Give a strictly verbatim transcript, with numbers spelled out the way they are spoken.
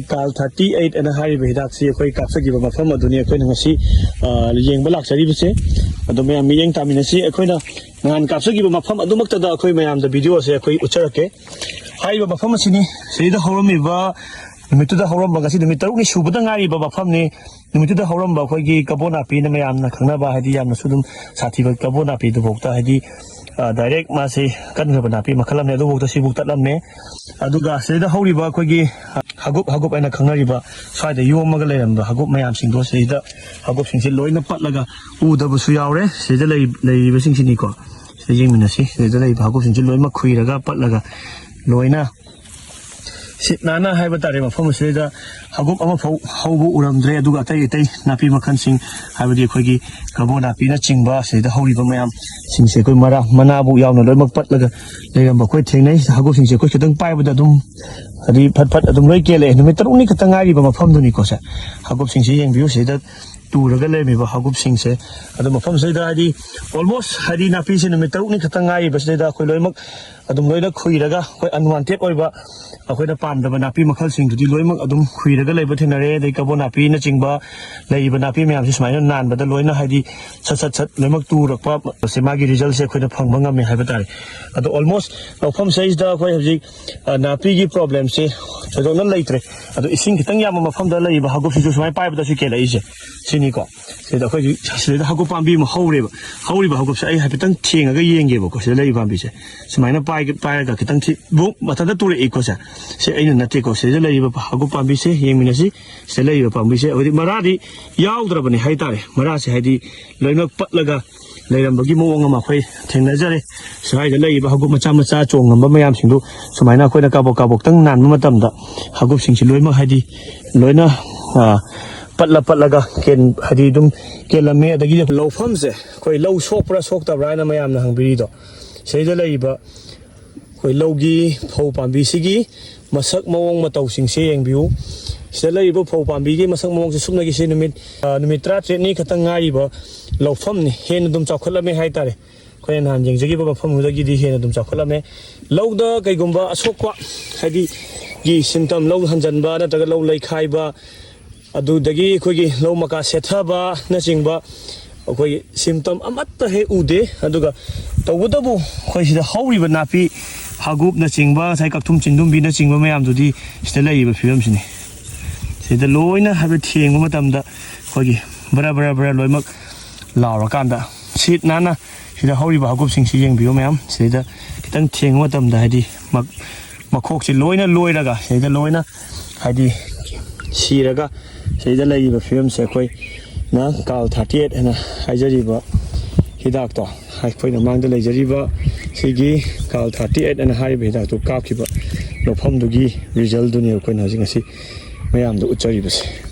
ꯀꯥꯜ thirty eight ꯑꯅ ꯍꯥꯏꯔꯤꯕ ꯍꯤꯗꯥꯛꯁꯤ ꯑꯩꯈꯣꯏ ꯀꯥꯞꯆꯈꯤꯕ ꯃꯐꯝ ꯑꯗꯨꯅꯤ ꯑꯩꯈꯣꯏꯅ ꯉꯁꯤ, ꯑ, ꯌꯦꯡꯕ ꯂꯥꯛꯆꯔꯤꯕꯁꯦ꯫ ꯑꯗꯣ ꯃꯌꯥꯝ ꯃꯤꯠꯌꯦꯡ ꯇꯥꯃꯤꯟꯅꯁꯤ꯫ ꯑꯩꯈꯣꯏꯅ ꯅꯍꯥꯟ ꯀꯥꯞꯆꯈꯤꯕ ꯃꯐꯝ ꯑꯗꯨꯃꯛꯇꯗ ꯑꯩꯈꯣꯏ ꯃꯌꯥꯝꯗ ꯚꯤꯗꯤꯑꯣꯁꯦ ꯑꯩꯈꯣꯏ ꯎꯠꯆꯔꯛꯀꯦ꯫ ꯍꯥꯏꯔꯤꯕ ꯃꯐꯝ ꯑꯁꯤꯅꯤ꯫ ꯁꯤꯗ ꯍꯧꯔꯝꯃꯤꯕ, ꯅꯨꯃꯤꯠꯇꯨꯗ ꯍꯧꯔꯝꯕ, ꯉꯁꯤ ꯅꯨꯃꯤꯠ ꯇꯔꯨꯛꯅꯤ ꯁꯨꯕꯗ ꯉꯥꯏꯔꯤꯕ ꯃꯐꯝꯅꯤ꯫ ꯅꯨꯃꯤꯠꯇꯨꯗ ꯍꯧꯔꯝꯕ ꯑꯩꯈꯣꯏꯒꯤ ꯀꯕꯣ ꯅꯥꯄꯤꯅ ꯃꯌꯥꯝꯅ ꯈꯪꯅꯕ, ꯍꯥꯏꯗꯤ ꯌꯥꯝꯅꯁꯨ ꯑꯗꯨꯝ ꯁꯥꯊꯤꯕ ꯀꯕꯣ ꯅꯥꯄꯤꯗꯨꯐꯥꯎꯗ, ꯍꯥꯏꯗꯤ, ꯑ, ꯗꯥꯏꯔꯦꯛ ꯃꯥꯁꯤ ꯀꯟꯈ꯭ꯔꯕ ꯅꯥꯄꯤ ꯃꯈꯜ ꯑꯃꯅꯤ꯫ ꯑꯗꯨꯐꯥꯎꯗ ꯁꯤꯕꯨ ꯇꯠꯂꯝꯃꯦ꯫ ꯑꯗꯨꯒ ꯁꯤꯗ ꯍꯧꯔꯤꯕ ꯑꯩꯈꯣꯏꯒꯤ ꯍꯥꯒꯨꯞ, ꯍꯥꯒꯨꯞ ꯍꯥꯏꯅ ꯈꯪꯅꯔꯤꯕ, ꯁ꯭ꯋꯥꯏꯗ ꯌꯣꯝꯃꯒ ꯂꯩꯔꯝꯕ ꯍꯥꯒꯨꯞ ꯃꯌꯥꯝꯁꯤꯡꯗꯣ ꯁꯤꯗ ꯍꯥꯒꯨꯞꯁꯤꯡꯁꯦ ꯂꯣꯏꯅ ꯄꯠꯂꯒ ꯎꯗꯕꯁꯨ ꯌꯥꯎꯔꯦ꯫ ꯁꯤꯗ ꯂꯩ-, ꯂꯩꯔꯤꯕꯁꯤꯡꯁꯤꯅꯤꯀꯣ꯫ ꯁꯤꯗ ꯌꯦꯡꯃꯤꯟꯅꯁꯤ꯫ ꯁꯤꯗ ꯂꯩꯔꯤꯕ ꯍꯥꯒꯨꯞꯁꯤꯡꯁꯤ ꯂꯣꯏꯅꯃꯛ ꯈꯨꯏꯔꯒ ꯄꯠꯂꯒ ꯂꯣꯏꯅ ꯁꯤꯠ ꯅꯥꯟꯅ ꯍꯥꯏꯕ ꯇꯥꯔꯦ, ꯃꯐꯝ ꯑꯁꯤꯗ ꯍꯥꯒꯨꯞ ꯑꯃꯐꯥꯎ ꯍꯧꯕ ꯎꯔꯝꯗ꯭ꯔꯦ꯫ ꯑꯗꯨꯒ ꯑꯇꯩ ꯑꯇꯩ ꯅꯥꯄꯤ ꯃꯈꯜꯁꯤꯡ, ꯍꯥꯏꯕꯗꯤ ꯑꯩꯈꯣꯏꯒꯤ ꯀꯕꯣ ꯅꯥꯄꯤꯅꯆꯤꯡꯕ, ꯁꯤꯗ ꯍꯧꯔꯤꯕ ꯃꯌꯥꯝꯁꯤꯡꯁꯦ ꯑꯩꯈꯣꯏ ꯃꯔꯥ, ꯃꯅꯥꯕꯨ ꯌꯥꯎꯅ ꯂꯣꯏꯅꯃꯛ ꯄꯠꯂꯒ ꯂꯩꯔꯝꯕ ꯑꯩꯈꯣꯏ ꯊꯦꯡꯅꯩ꯫ ꯍꯥꯒꯨꯞꯁꯤꯡꯁꯦ ꯑꯩꯈꯣꯏ ꯈꯤꯇꯪ ꯄꯥꯏꯕꯗ ꯑꯗꯨꯝ, ꯍꯥꯏꯗꯤ, ꯐꯠ ꯐꯠ ꯑꯗꯨꯝ ꯂꯣꯏ ꯀꯦꯜꯂꯛꯑꯦ꯫ ꯅꯨꯃꯤꯠ ꯇꯔꯨꯛꯅꯤ ꯈꯛꯇ ꯉꯥꯏꯔꯤꯕ ꯃꯐꯝꯗꯨꯅꯤꯀꯣ ꯁꯦ꯫ ꯍꯥꯒꯨꯞꯁꯤꯡꯁꯦ ꯌꯦꯡꯕꯤꯌꯨ, ꯁꯤꯗ ꯇꯨꯔꯒ ꯂꯩꯔꯝꯃꯤꯕ ꯍꯥꯒꯨꯞꯁꯤꯡꯁꯦ꯫ ꯑꯗꯣ ꯃꯐꯝꯁꯤꯗ, ꯍꯥꯏꯗꯤ, almost, ꯍꯥꯏꯗꯤ, ꯅꯥꯄꯤꯁꯦ ꯅꯨꯃꯤꯠ ꯇꯔꯨꯛꯅꯤ ꯈꯛꯇ ꯉꯥꯏꯔꯤꯕꯁꯤꯗꯩꯗ ꯑꯩꯈꯣꯏ ꯂꯣꯏꯅꯃꯛ ꯑꯗꯨꯝ ꯂꯣꯏꯅ ꯈꯨꯏꯔꯒ, ꯑꯩꯈꯣꯏ unwanted ꯑꯣꯏꯕ, ꯑꯩꯈꯣꯏꯅ ꯄꯥꯝꯗꯕ ꯅꯥꯄꯤ ꯃꯈꯜꯁꯤꯡꯗꯨꯗꯤ ꯂꯣꯏꯅꯃꯛ ꯑꯗꯨꯝ ꯈꯨꯏꯔꯒ ꯂꯩꯕ ꯊꯦꯡꯅꯔꯦ꯫ ꯑꯗꯩ ꯀꯕꯣ ꯅꯥꯄꯤꯅꯆꯤꯡꯕ ꯂꯩꯔꯤꯕ ꯅꯥꯄꯤ ꯃꯌꯥꯝꯁꯦ ꯁꯨꯃꯥꯏꯅ ꯅꯥꯟꯕꯗ ꯂꯣꯏꯅ, ꯍꯥꯏꯗꯤ, ꯁꯠ ꯁꯠ ꯁꯠ ꯂꯣꯏꯅꯃꯛ ꯇꯨꯔꯛꯄ, ꯁꯦ ꯃꯥꯒꯤ resultꯁꯦ ꯑꯩꯈꯣꯏꯅ ꯐꯪꯕ ꯉꯝꯃꯦ ꯍꯥꯏꯕ ꯇꯥꯔꯦ꯫ ꯑꯗꯣ almost ꯂꯧꯐꯝꯁꯤꯗꯩꯁꯤꯗ ꯑꯩꯈꯣꯏ ꯍꯧꯖꯤꯛ, ꯑ, ꯅꯥꯄꯤꯒꯤ problemꯁꯦ ꯊꯣꯏꯗꯣꯛꯅ ꯂꯩꯇ꯭ꯔꯦ꯫ ꯑꯗꯣ ꯏꯁꯤꯡ ꯈꯤꯇꯪ ꯌꯥꯝꯕ ꯃꯐꯝꯗ ꯂꯩꯔꯤꯕ ꯍꯥꯒꯨꯞꯁꯤꯁꯨ ꯁꯨꯃꯥꯏꯅ ꯄꯥꯏꯕꯗꯁꯨ ꯀꯦꯜꯂꯛꯏꯁꯦ ꯁꯤꯅꯤꯀꯣ꯫ ꯁꯤꯗ ꯑꯩꯈꯣꯏꯒꯤ ꯁꯤꯗꯩꯗ ꯍꯥꯒꯨꯞ ꯄꯥꯝꯕꯤ ꯑꯃ ꯍꯧꯔꯦꯕ꯫ ꯍꯧꯔꯤꯕ ꯍꯥꯒꯨꯞꯁꯦ ꯑꯩ ꯍꯥꯏꯐꯦꯠꯇꯪ ꯊꯦꯡꯉꯒ ꯌꯦꯡꯒꯦꯕꯀꯣ꯫ ꯁꯤꯗ ꯂꯩꯔꯤꯕ ꯄꯥꯝꯕꯤꯁꯦ ꯁꯨꯃꯥꯏꯅ ꯄꯥꯏꯒ-, ꯄꯥꯏꯔꯒ ꯈꯤꯇꯪ ꯊꯤ-, ꯕꯨꯛ ꯃꯊꯟꯇ ꯇꯨꯔꯛꯏꯀꯣ ꯁꯦ꯫ ꯁꯤ ꯑꯩꯅ ꯅꯠꯇꯦꯀꯣ꯫ ꯁꯤꯗ ꯂꯩꯔꯤꯕ ꯍꯥꯒꯨꯞ ꯄꯥꯝꯕꯤꯁꯦ ꯌꯦꯡꯃꯤꯟꯅꯁꯤ꯫ ꯁꯤꯗ ꯂꯩꯔꯤꯕ ꯄꯥꯝꯕꯤꯁꯦ ꯍꯧꯖꯤꯛ ꯃꯔꯥꯗꯤ ꯌꯥꯎꯗ꯭ꯔꯕꯅꯤ ꯍꯥꯏꯇꯥꯔꯦ꯫ ꯃꯔꯥꯁꯦ, ꯍꯥꯏꯗꯤ, ꯂꯣꯏꯅꯃꯛ ꯄꯠꯂꯒ ꯂꯩꯔꯝꯕꯒꯤ ꯃꯑꯣꯡ ꯑꯃ ꯑꯩꯈꯣꯏ ꯊꯦꯡꯅꯖꯔꯦ꯫ ꯁ꯭ꯋꯥꯏꯗ ꯂꯩꯔꯤꯕ ꯍꯥꯒꯨꯞ ꯃꯆꯥ ꯃꯆꯥ ꯆꯣꯡꯉꯝꯕ ꯃꯌꯥꯝꯁꯤꯡꯗꯨ ꯁꯨꯃꯥꯏꯅ ꯑꯩꯈꯣꯏꯅ ꯀꯥꯕꯣꯛ ꯀꯥꯕꯣꯛꯇꯪ ꯅꯥꯟꯕ ꯃꯇꯝꯗ ꯍꯥꯒꯨꯞꯁꯤꯡꯁꯤ ꯂꯣꯏꯅꯃꯛ, ꯍꯥꯏꯗꯤ, ꯂꯣꯏꯅ, ꯑ, ꯄꯠꯂ ꯄꯠꯂꯒ ꯀꯦꯟ-, ꯍꯥꯏꯗꯤ, ꯑꯗꯨꯝ ꯀꯦꯜꯂꯝꯃꯦ꯫ ꯑꯗꯒꯤ ꯂꯧꯐꯝꯁꯦ ꯑꯩꯈꯣꯏ ꯂꯧ ꯁꯣꯛꯄ꯭ꯔꯥ ꯁꯣꯛꯇꯕ꯭ꯔꯥ ꯍꯥꯏꯅ ꯃꯌꯥꯝꯅ ꯍꯪꯕꯤꯔꯤꯗꯣ, ꯁꯤꯗꯩꯗ ꯂꯩꯔꯤꯕ ꯑꯩꯈꯣꯏ ꯂꯧꯒꯤ ꯐꯧ ꯄꯥꯝꯕꯤꯁꯤꯒꯤ ꯃꯁꯛ ꯃꯑꯣꯡ ꯃꯇꯧꯁꯤꯡꯁꯦ ꯌꯦꯡꯕꯤꯌꯨ꯫ ꯁꯤꯗ ꯂꯩꯔꯤꯕ ꯐꯧ ꯄꯥꯝꯕꯤꯒꯤ ꯃꯁꯛ ꯃꯑꯣꯡꯁꯦ ꯁꯨꯞꯅꯒꯤ ꯁꯤ ꯅꯨꯃꯤꯠ, ꯑ, ꯅꯨꯃꯤꯠ ꯇꯔꯥꯇꯔꯦꯠꯅꯤ ꯈꯛꯇꯪ ꯉꯥꯏꯔꯤꯕ ꯂꯧꯐꯝꯅꯤ꯫ ꯍꯦꯟꯅ ꯑꯗꯨꯝ ꯆꯥꯎꯈꯠꯂꯝꯃꯦ ꯍꯥꯏꯇꯥꯔꯦ꯫ ꯑꯩꯈꯣꯏꯅ ꯅꯍꯥꯟ ꯌꯦꯡꯖꯈꯤꯕ ꯃꯐꯝꯗꯨꯗꯒꯤꯗꯤ ꯍꯦꯟꯅ ꯑꯗꯨꯝ ꯆꯥꯎꯈꯠꯂꯝꯃꯦ꯫ ꯂꯧꯗ ꯀꯩꯒꯨꯝꯕ ꯑꯁꯣꯛꯄ, ꯍꯥꯏꯗꯤ, ꯒꯤ ꯁꯤꯝꯇꯝ, ꯂꯧ ꯍꯟꯖꯟꯕ ꯅꯠꯇ꯭ꯔꯒ ꯂꯧ ꯂꯩꯈꯥꯏꯕ, ꯑꯗꯨꯗꯒꯤ ꯑꯩꯈꯣꯏꯒꯤ ꯂꯧ ꯃꯀꯥ ꯁꯦꯠꯊꯕꯅꯆꯤꯡꯕ ꯑꯩꯈꯣꯏꯒꯤ ꯁꯤꯝꯇꯝ ꯑꯃꯠꯇ ꯍꯦꯛ ꯎꯗꯦ꯫ ꯑꯗꯨꯒ ꯇꯧꯕꯇꯕꯨ ꯑꯩꯈꯣꯏ ꯁꯤꯗ ꯍꯧꯔꯤꯕ ꯅꯥꯄꯤ ꯍꯥꯒꯨꯞꯅꯆꯤꯡꯕ, ꯉꯁꯥꯏ ꯀꯛꯊꯨꯝ ꯆꯤꯟꯗꯨꯝꯕꯤꯅꯆꯤꯡꯕ ꯃꯌꯥꯝꯗꯨꯗꯤ ꯁꯤꯗ ꯂꯩꯔꯤꯕ ꯐꯤꯕꯝꯁꯤꯅꯤ꯫ ꯁꯤꯗ ꯂꯣꯏꯅ ꯍꯥꯏꯐꯦꯠ ꯊꯦꯡꯕ ꯃꯇꯝꯗ ꯑꯩꯈꯣꯏꯒꯤ ꯕꯔ ꯕꯔ ꯕꯔ ꯂꯣꯏꯅꯃꯛ ꯂꯥꯎꯔꯀꯥꯟꯗ ꯁꯤꯠ ꯅꯥꯟꯅ ꯁꯤꯗ ꯍꯧꯔꯤꯕ ꯍꯥꯒꯨꯞꯁꯤꯡꯁꯤ ꯌꯦꯡꯕꯤꯌꯨ ꯃꯌꯥꯝ꯫ ꯁꯤꯗꯩꯗ ꯈꯤꯇꯪ ꯊꯦꯡꯕ ꯃꯇꯝꯗ ꯍꯥꯏꯗꯤ ꯃꯈꯣꯛꯁꯦ ꯂꯣꯏꯅ ꯂꯣꯏꯔꯒ ꯁꯤꯗꯩꯗ ꯂꯣꯏꯅ ꯍꯥꯏꯗꯤ ꯁꯤꯔꯒ ꯁꯤꯗ ꯂꯩꯔꯤꯕ ꯐꯤꯕꯝꯁꯦ ꯑꯩꯈꯣꯏꯅ ꯀꯥꯜ ꯊꯥꯔꯇꯤ ꯑꯩꯠ ꯍꯥꯏꯅ ꯍꯥꯏꯖꯔꯤꯕ ꯍꯤꯗꯥꯛꯇꯣ, ꯑꯩꯈꯣꯏꯅ ꯃꯥꯡꯗ ꯂꯩꯖꯔꯤꯕ ꯁꯤꯒꯤ ꯀꯥꯜ ꯊꯥꯔꯇꯤ ꯑꯩꯠ ꯍꯥꯏꯅ ꯍꯥꯏꯔꯤꯕ ꯍꯤꯗꯥꯛꯇꯨ ꯀꯥꯞꯈꯤꯕ ꯂꯧꯐꯝꯗꯨꯒꯤ ꯔꯤꯖꯜꯗꯨꯅꯤ ꯑꯩꯈꯣꯏꯅ ꯍꯧꯖꯤꯛ ꯉꯁꯤ ꯃꯌꯥꯝꯗ ꯎꯠꯆꯔꯤꯕꯁꯦ꯫